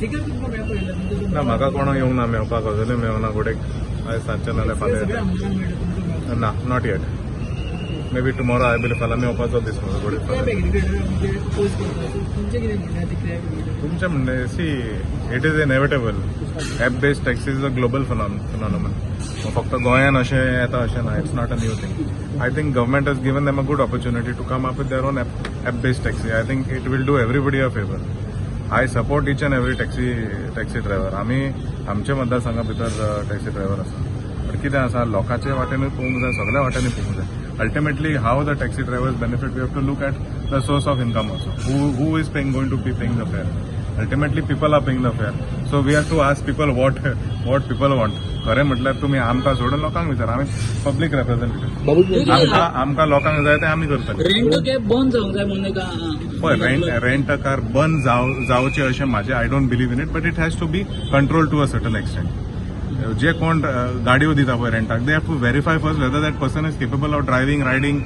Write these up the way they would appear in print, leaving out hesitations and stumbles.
Taxi car तुमकां मेळपाक येयला तुमचो ना, म्हाका कोण येवंक ना मेळपाक, अजुनूय मेळना. गोडेक आयज सांजचे नाल्यार सगळे फाल्यां. आमदारांक मेळटा, तुमकां मेळटा? ना, not yet. Maybe tomorrow, I believe. फाल्यां मेळपाचो दीस म्हजो गोडेक. क्रॅब फाल्यां. एग्रीगेटर म्हणजे अपोज करता, सो तुमचें कितें म्हणणें आहा ते क्रॅब एग्रीगेटर? तुमचें म्हणणें, see, it is inevitable. App based taxi is a global phenomenon. फक्त गोंयान अशें येता अशें ना. It's not a new thing. I think government has given them a good opportunity to come up with their own app based taxi. I think it will do everybody a favour. I support each and every taxi driver. आमी आमच्या मतदारसंघा भितर taxi driver आसा, but कितें आसा, लोकांचे वाटेनूय पळोवंक जाय, सगळ्या वाटेंनी पळोवंक जाय. Ultimately, how the taxi drivers benefit, we have to look at the source of income also. Who is paying, going to be paying the fare? Ultimately, people are paying the fare, so we have to ask people what people want. खरें म्हटल्यार तुमी आमकां सोडून लोकांक विचार. आमी public representative. आमकां लोकांक जाय तें आमी करतले. रेंट कॅब बंद जावंक जाय म्हणून एक पळय, रेंट अ कार बंद जावचें अशें म्हाजें, I don't believe in it, but it has to be control to a certain extent. जे कोण गाडयो दिता पळय रेंटाक, they have to verify first whether that person is capable of driving, riding.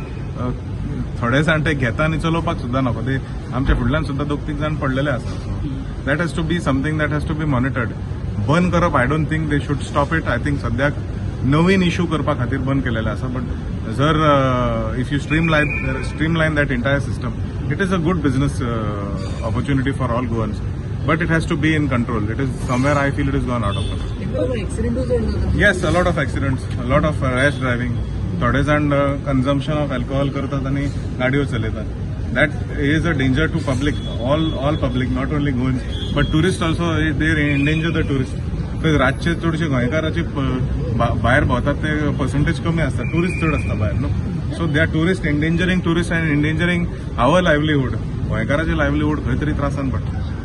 थोडे जाण ते घेता आनी चलोवपाक सुद्दां नको. ते आमच्या फुडल्यान सुद्दां दोग तीग जाण पडलेले आसा. That has to be something that has to be monitored. बंद करप, I don't think they should stop it. I think सद्याक नवीन इशू करपा खातीर बंद केलेलें आसा, बट जर if you streamline that entire system, it is a good business opportunity for all Goans, but it has to be in control. It is somewhere, I feel, it is gone out of control. एक्सिडेंटूय चड जाता. Yes, a lot of accidents, a lot of rash driving. थोडे जाण consumption of alcohol करतात आनी गाडयो चलयतात. That is a danger to public, all public, not only Goans but tourist also. They endanger the tourist. रातचे चडशे गोंयकाराचे भायर भोंवतात ते पर्संटेज कमी आसता, टुरिस्ट चड आसता भायर न्हू. So they are tourist endangering tourist and endangering our livelihood. गोंयकाराचे livelihood खंय तरी त्रासान पडटा.